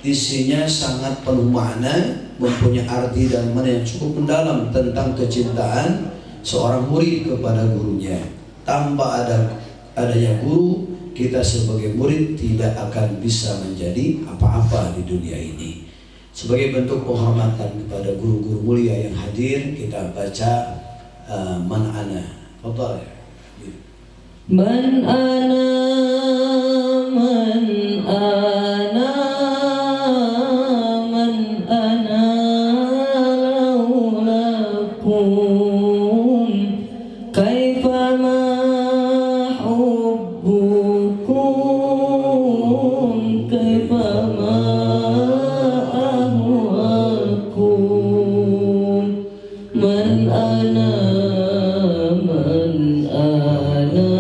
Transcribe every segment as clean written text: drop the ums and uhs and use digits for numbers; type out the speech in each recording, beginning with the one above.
Isinya sangat penuh makna, mempunyai arti dan makna yang cukup mendalam tentang kecintaan seorang murid kepada gurunya. Tanpa adanya guru, kita sebagai murid tidak akan bisa menjadi apa-apa di dunia ini. Sebagai bentuk penghormatan kepada guru-guru mulia yang hadir, kita baca Man Ana. Tafadhal ya. Man ana, man ana, man ana laulakum, kaifa ma hubbukum, kaifa ma ahwakum. Man ana, man ana,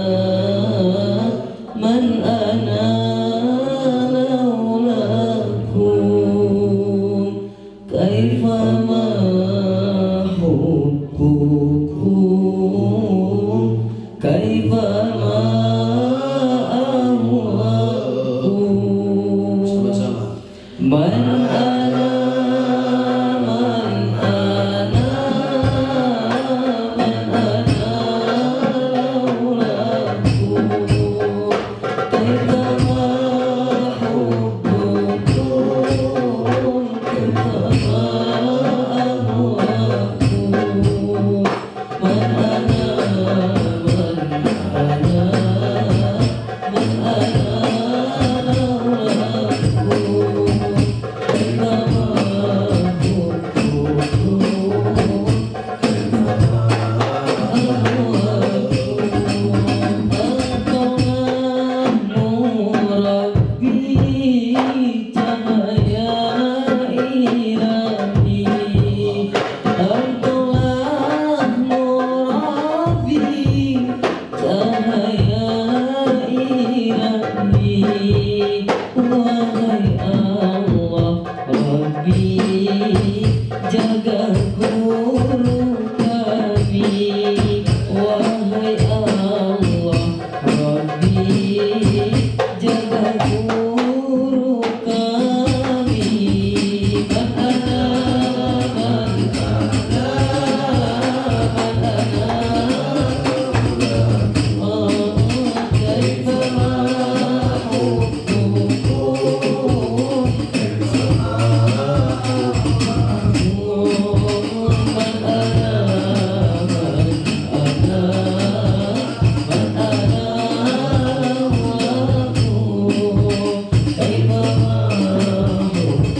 man ana laulakum, kaifa ma hubbukum, kaifa ma ahwakum. Sama-sama. Man ana, man ana, man ana laulakum, kaifa ma hubbukum, kaifa ma ahwakum. Man ana, man ana, man ana laulakum, kaifa ma hubbukum, kaifa ma ahwakum. Engkaulah murabbi cahaya ilahi, Engkaulah murabbi cahaya ilahi. Wahai Allah Rabbi, jaga guru kami. Wahai Allah Rabbi, jaga guru kami. Man ana, man ana, man ana, kaifa ma hubbukum, man ana, man ana, man ana laulakum, kaifa ma hubbukum.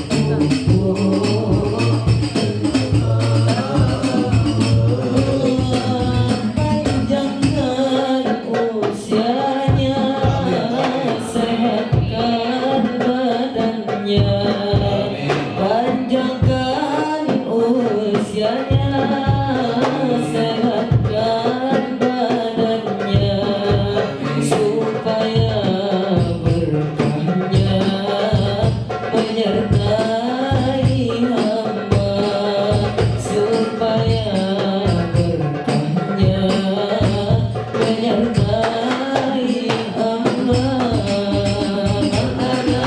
Panjangkan usianya, sehatkan badannya. Panjangkan usianya, sehatkan badannya, supaya berkahnya menyertai hamba, supaya berkahnya menyertai hamba. Man ana,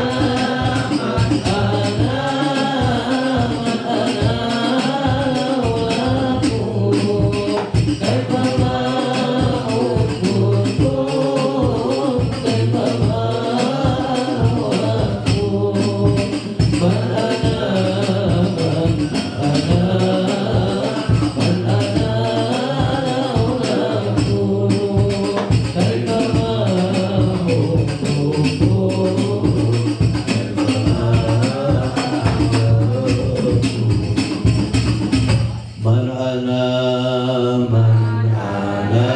man ana, man ana laulakum, kaifa ma hubbukum, kaifa ma ahwakum. Man ana, man ana, man ana laulakum, kaifa ma hubbukum. Man ana, man ana,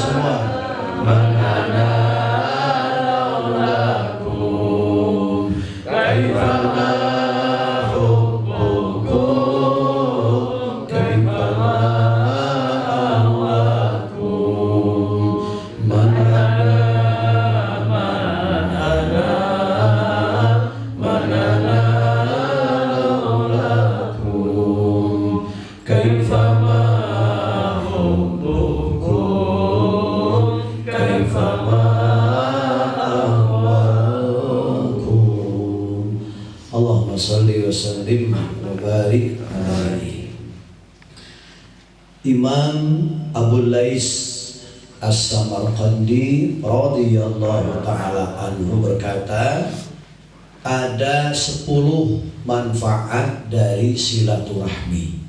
semua. Man ana laulakum, kaifa ma hubbukum, kaifa ma ahwakum. Man ana, man ana, man ana laulakum, kaifa ma hubbukum, kaifa ma ahwakum. Allahumma salli wa sallim wa barik alaihi. Imam Abu Lais As-Samarqandi radhiyallahu taala anhu berkata, ada 10 manfaat dari silaturahmi.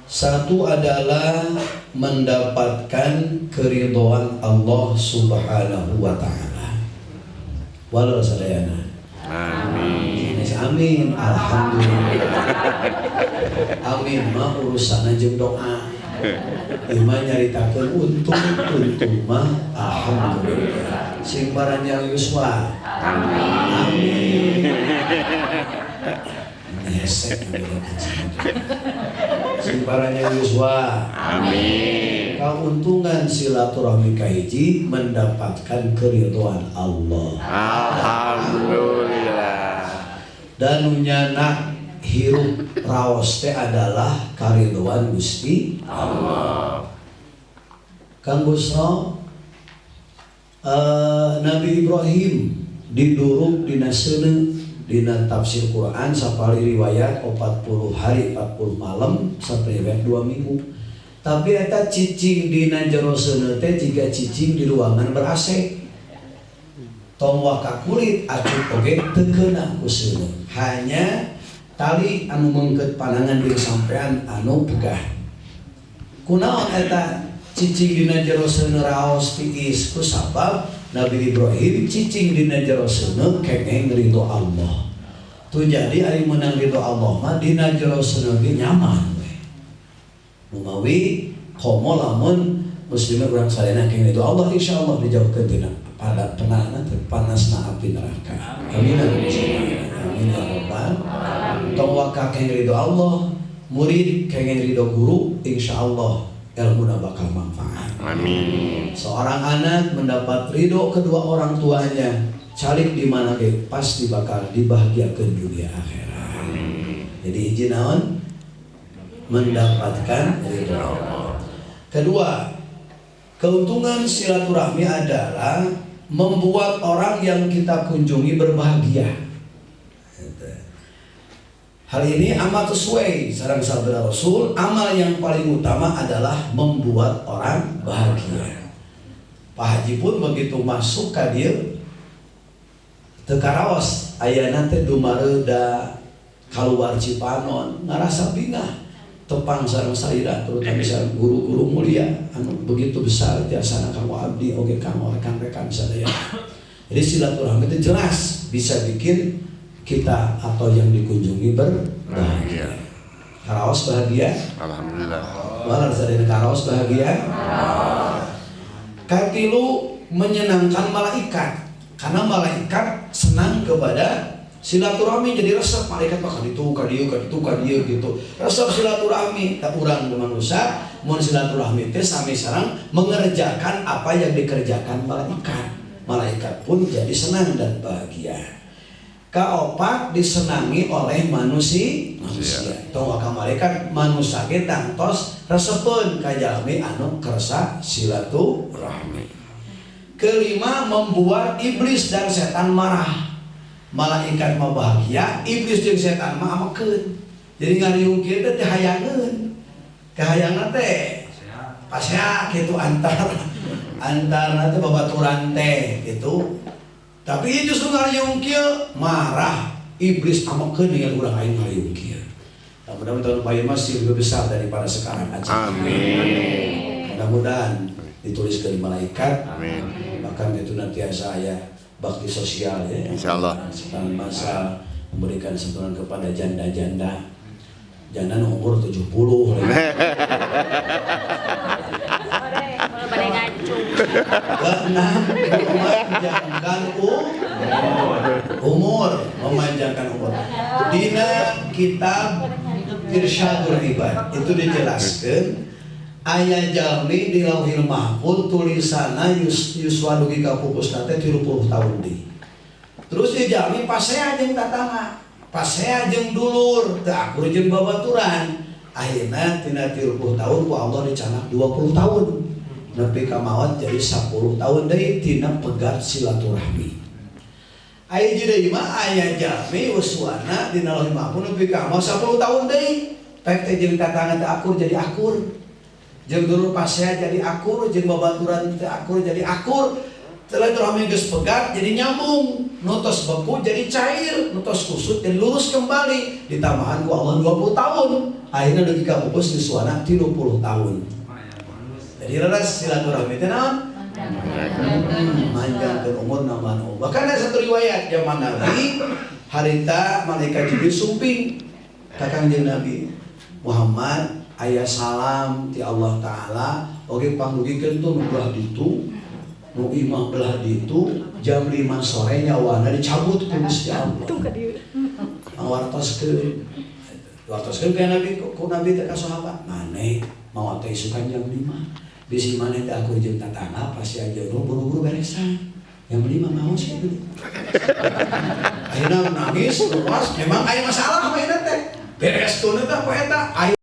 Satu adalah mendapatkan keridhaan Allah Subhanahu wa taala. Walau sadayana. Amin. Amin. Alhamdulillah. Amin mah urusan jeung doa. Ieu mah nyaritakeun untung untung mah alhamdulillah. Sing paranjang yuswa. Amin. Amin. Hesek sing paranjang yuswa. Amin. Keuntungan silaturahmi kahiji mendapatkan keridhaan Allah. Alhamdulillah. Dan nyana hirup raos teh adalah karidhoan Gusti Allah. Kang Busro, Nabi Ibrahim diduruk dina seuneu dina tafsir Quran sapali riwayat 40 hari 40 malam sampai riwayat 2 minggu. Tapi eta cicing dina jero seuneu teh jiga cicing di ruangan ber-AC. Tong waka kulit acup oge teu keuna ku seuneu. Hanya tali anu mengket panangan diri sampean anu pegah. Kunaon eta cicing dina jero seuneu raos tiis ku sabab Nabi Ibrahim cicing dina jero seuneu kengeng ridho Allah. Tu jadi ari meunang ridho Allah mah dina jero seuneu ge nyaman we. Numawi komo lamun muslimin urang sadayana kengeng ridho Allah insyaallah dijauhkeun tina pada penana panasna api neraka. Amin. Amin ya rabbal. Tong waka kengeng ridho Allah, murid kengeng ridho guru, insyaallah ilmuna bakal manfaat. Amin. Seorang anak mendapat ridho kedua orang tuanya, calik di mana ge pasti bakal dibahagiakan dunia akhirat. Amin. Jadi hiji naon? Mendapatkan ridho Allah. Kedua, keuntungan silaturahmi adalah membuat orang yang kita kunjungi berbahagia. Hal ini amat sesuai sareng sabda Rasul, amal yang paling utama adalah membuat orang bahagia. Pak Haji pun begitu masuk ka dieu teu karaos ayana teh dumareuda kaluar Cipanon ngarasa bingah tepang sareng salira terutama sareng guru-guru mulia anu begitu besar jasana kanggo abdi oge kanggo rekan-rekan sadaya. Jadi silaturahmi itu jelas bisa bikin kita atau yang dikunjungi berbahagia. Karaos bahagia? Alhamdulillah. Walar sadaya karaos bahagia? Katilu menyenangkan malaikat. Karena malaikat senang kepada silaturahmi, jadi resep malaikat mah kaditu kadieu kaditu kadieu gitu. Resep silaturahmi, tak urang manusia mun silaturahmi teh sami sareng mengerjakan apa yang dikerjakan malaikat. Malaikat pun jadi senang dan bahagia. Kaopat disenangi oleh manusia. Tong waka malaikat manusia ge tangtos resepeun ka jalmi anu kersa silaturahmi. Kelima, membuat iblis dan setan marah. Malaikat mah bahagia, iblis jeung setan mah amekeun. Jadi ngariung kieu teh hayangeun. Kahayangna teh pasea kitu antarna teh babaturan teh gitu. Tapi justru ngariung kieu marah, iblis amekeun ningali urang aing ngariung kieu. Mudah-mudahan tahun payun masih lebih besar daripada sekarang aja. Amin. Mudah-mudahan ditulis ke malaikat. Amin. Bahkan itu nanti saya bakti sosial ya. Insyaallah. Sekarang masa memberikan santunan kepada janda-janda. Janda umur 70. Keenam, memanjangkan umur, memanjangkan umur. Dina kitab Irsyadul Ibad itu dijelaskan aya jalmi di Lauhil Mahfuz tulisanna yuswa dugi ka pupusna teh 30 tahun di. Terus ieu jalmi pasea jeung tatangga, pasea jeung dulur, teu akur jeung babaturan. Akhirna tina 30 tahun ku Allah dicanak 20 tahun. Nepi ka maot jadi 10 tahun deui tina pegat silaturahmi. Aya deui mah aya jalmi uswana dina Lauhul Mahfuz nepi ka mau 10 tahun deui. Pek teh jeung tatangga teh akur jadi akur. Jeung dulur pasea jadi akur, jeung babaturan teh akur jadi akur. Silaturahmi geus pegat jadi nyambung, nu tos beku jadi cair, nu tos kusut jadi lurus kembali. Ditambahan ku Allah 20 tahun. Akhirnya dugi ka pupus yuswana 30 tahun. Jadi leres silaturahmi teh naon? Manjangkeun umur, nambahan umur. Bahkan ada satu riwayat zaman Nabi harita malaikat Jibril sumping ka Kangjeng Nabi Muhammad, aya salam ti Allah Taala oge, pangdugikeun tuh nu belah ditu, nu imah belah ditu, jam 5 sore nyawana dicabut ku Gusti Allah. Ngawartoskeun, wartoskeun ka Nabi, ku Nabi teh ka sahabat, maneh maot teh isukan jam 5, bisi maneh teh akur jeung tatangga pasti aja buru-buru beresan, jam 5 mau sih gitu. Akhirnya nangis lepas, memang aya masalah mah teh beres tuh teh poe eta.